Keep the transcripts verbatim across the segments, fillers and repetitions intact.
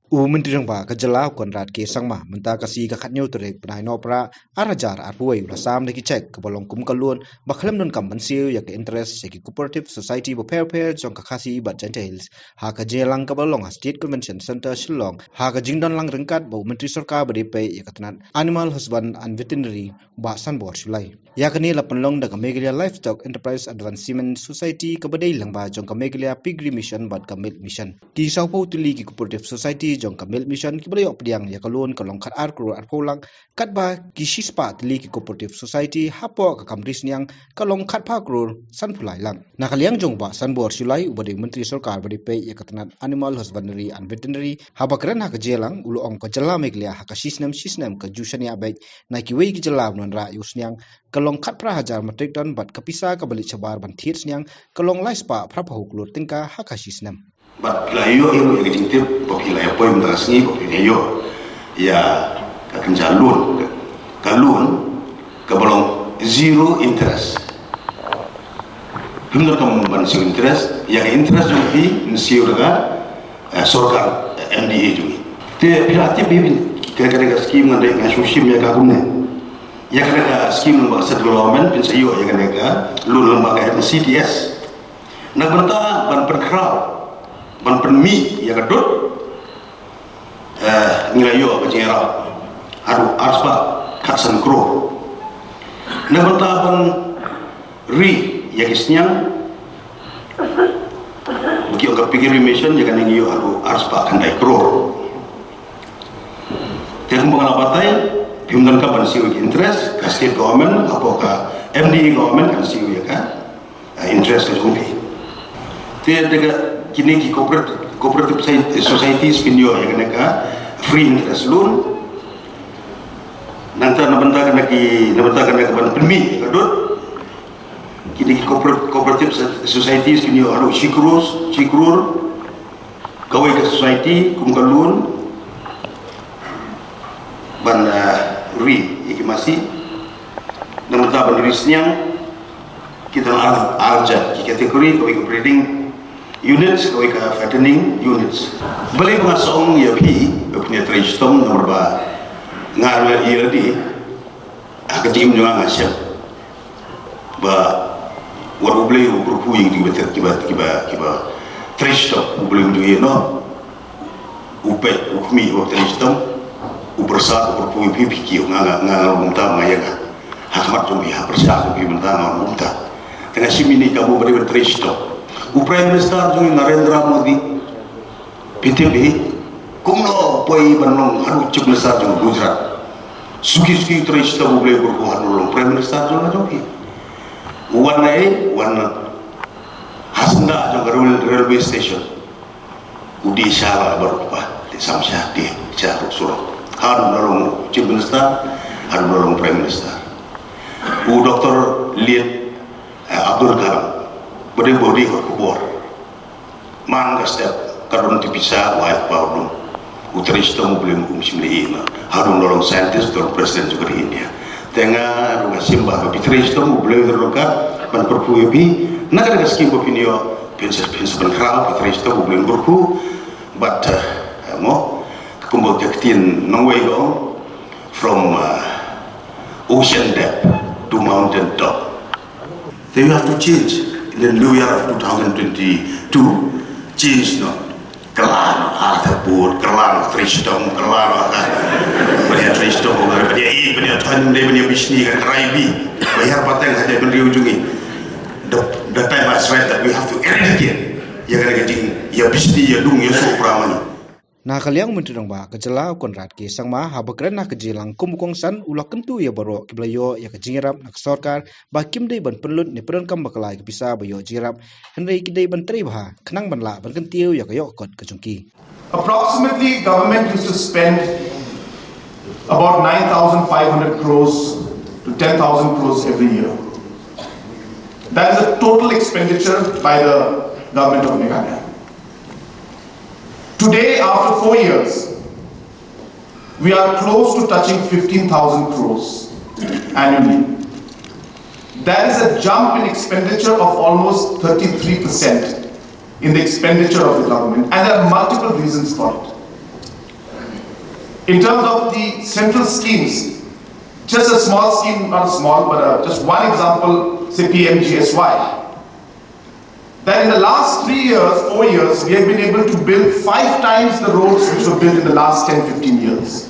U Myntri Rangbah ka jylla u Conrad K Sangma mynta ka sngi ka khatñiew tarik bnai Nohprah ar hajar arphew wei u la sam da ki cheque kaba long kum ka loan ba khlem donkam ban siew ïa ka interest ïa ki cooperative society bapher bapher jong ka Khasi bad Jaintia Hills ha ka jingïalang kaba long ha State Convention Centre Shillong ha ka jingdon lang ryngkat bad u Myntri Sorkar ba dei peit ïa ka tnat Animal Husband and Veterinary, Bah Sanbor Shullai. Ïa kane la pynlong da ka Meghalaya Livestock Enterprise Advancement Society kaba dei lyngba jong ka Meghalaya Piggery Mission bad ka Milk Mission. Ki sawphew tylli ki cooperative society jong ka Milk Mission kiba la ïoh pdiang ïa ka loan ka long khatar klur arphew lak, katba ki shispah tylli ki cooperative society hapoh ka kam ri sniang ka long khatphra klur sanphew lai lak. Na ka liang jong Bah Sanbor Shullai uba dei u Myntri Sorkar ba dei peit ïa ka tnat Animal Husbandry and Veterinary, haba kren ha ka jingïalang u la ong ka jylla Meghalaya ha ka shisnem shisnem ka ju shaniah beit na kiwei ki jylla ban wanrah ïa u sniang ka long khatphra hajar metric ton bad ka pisa kaba leit shabar ban thied sniang ka long laispah phraphew klur tyngka ha ka shisnem. Bad phi la ïoh ïa ka jingtip ba phi la ïa poi mynta ka sngi ba phi la ïoh ïa ka kynja loan, ka loan kaba long zero interest. Phim donkam ban siew interest, ïa ka interest jong phi phin siew da ka, eh, sorkar, eh, M D A jong ngi. Te phi la tip hi, ka, ka, ka skim ngan dei nga shu shim ïa ka kumne. Ïa ka, ka skim lyngba ka central government phin sa ïoh ïa ka, ka loan lyngba ka C T S. Na ka bynta ban pynkhraw, ban pynmih ïa ka dud, eh, ngi la ïoh ka jingïarap haduh arspah khatsan klur. Na ka bynta ban ri ïa ki sniang ba ki ong ka Piggery Mission, ïa kane ngi ïoh haduh arspah khyndai klur. Te kumba nga la batai, phim donkam ban siew ïa ki interest, ka state government hapoh ka M D A government kan siew ïa ka, eh, interest ka jong phi. Te da ka kine ki corporate, cooperative soci-, societies kin ïoh ïa kane ka free interest loan. Nangta na bynta kane ki, na bynta kane ka ban pynmih ka dud, kine ki corporate, cooperative societies kin ïoh haduh shi klur, shi klur. Kawei ka society kum ka loan ban, eh, ri ïa ki masi. Na bynta ban ri sniang, kita ar, ar jait ki category, kawei ka breeding units, kawei ka fattening units. Balei ba nga sa ong ïa phi ba phin ïa trei shitom, namar ba nga ruh ïa lade ha ka jingim jong nga nga shem ba wat U Blei u kyrkhu ïa kiba, kiba, kiba, kiba trei shitom, U Blei u ju ïeh noh. U peit, u khmih, u trei shitom, u pyrsa, u kyrkhu ïa phi, phi kiew. Nga, nga, nga, nga long kumta, nga ïa nga ha khmat jong phi, ha pyrsa jong phi mynta nga long kumta. Te nga shim ïa kane ka mut ba dei ban trei shitom. U Prime Minister jong ngi Narendra Modi, phi tip hi, kumno poi ban long haduh Chief Minister jong Gujarat. Suki suki trei shitom, U Blei u kyrkhu haduh long Prime Minister jong nga jong phi. Wan ei, wan ha syndah jong ka rail-, railway station. U die sha la baroh kpa, die sam sha, die sha ruh surok. Haduh la long Chief Minister, haduh la long Prime Minister. U Doctor Liet, eh, Abdul Kalam, ba dei, ba dei ka khubor. Man ka step, ka don te pisa, wai pa u long. U trei shitom, U Blei um shym la ïeh noh. Haduh la long scientist, la long president jong ka ri India. Te nga ruh nga shim ba phi trei shitom, U Blei u long ka ban pyrkhu ïa phi. Na kane ka skim ba phin ïoh, phin sa, phin sa pynkhraw, phi trei shitom, U Blei u pyrkhu. But, uh, mo, kumba ka ktien nongwei ka ong, from, uh, ocean depth to mountain top. Then you have to change. In the new year of two thousand twenty-two, change, no? Kylla noh, ha, ha, bud, kylla noh, trei shitom, kylla noh, ha. Ban ïa trei shitom, ban ïa, ban ïa, ban ïa thon, ban ïa bishni, kan krai bi. Ba ïa pateng ha jaitbynriew jong ngi. The, the time has arrived that we have to eradicate ïa kane ka jing, ïa bishni, ïa dung, ïa soh pramani. Na ka liang u Myntri Rangbah ka jylla u Conrad K Sangma haba kren ha ka jingïalang kum u kongsan u la kyntu ïa baroh kiba la ïoh ïa ka jingïarap na ka sorkar ba kim dei ban pynlut ne pyndonkam bakla ïa ka pisa ba ïoh jingïarap, hynrei ki dei ban trei bha khnang ban lah ban kyntiew ïa ka ïoh kot ka jong ki. Approximately, government used to spend about nine thousand five hundred crores to ten thousand crores every year. That is the total expenditure by the government of Meghalaya. Today, after four years, we are close to touching fifteen thousand crores annually. That is a jump in expenditure of almost thirty-three percent in the expenditure of the government, and there are multiple reasons for it. In terms of the central schemes, just a small scheme, not small, but uh, just one example, say P M G S Y. That in the last three years, four years, we have been able to build five times the roads which were built in the last ten, fifteen years,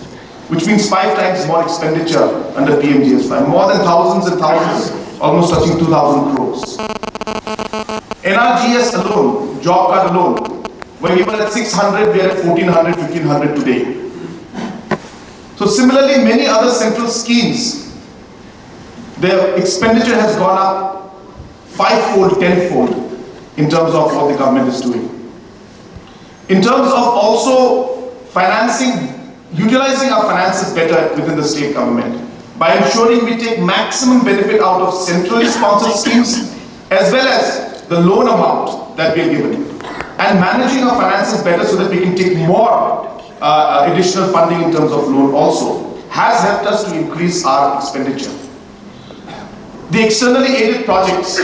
which means five times more expenditure under P M G S Y, more than thousands and thousands, almost touching two thousand crores. N R G S alone, job card alone, we're given at six hundred, we are at fourteen hundred, fifteen hundred today. So similarly, many other central schemes, their expenditure has gone up fivefold, tenfold in terms of what the government is doing. In terms of also financing, utilizing our finances better within the state government by ensuring we take maximum benefit out of centrally sponsored schemes as well as the loan amount that we are given, and managing our finances better so that we can take more uh, uh, additional funding in terms of loan also has helped us to increase our expenditure. The externally aided projects,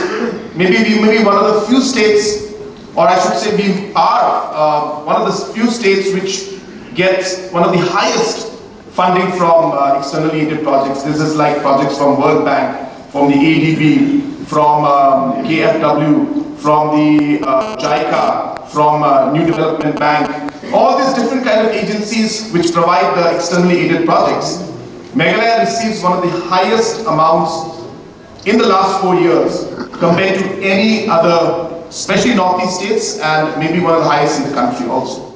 maybe we may be one of the few states, or I should say we are uh, one of the few states which gets one of the highest funding from uh, externally aided projects. This is like projects from World Bank, from the A D B, from um, K F W, from the uh, JICA, from uh, New Development Bank, all these different kind of agencies which provide the externally aided projects. Meghalaya receives one of the highest amounts in the last four years compared to any other, especially northeast states, and maybe one of the highest in the country also.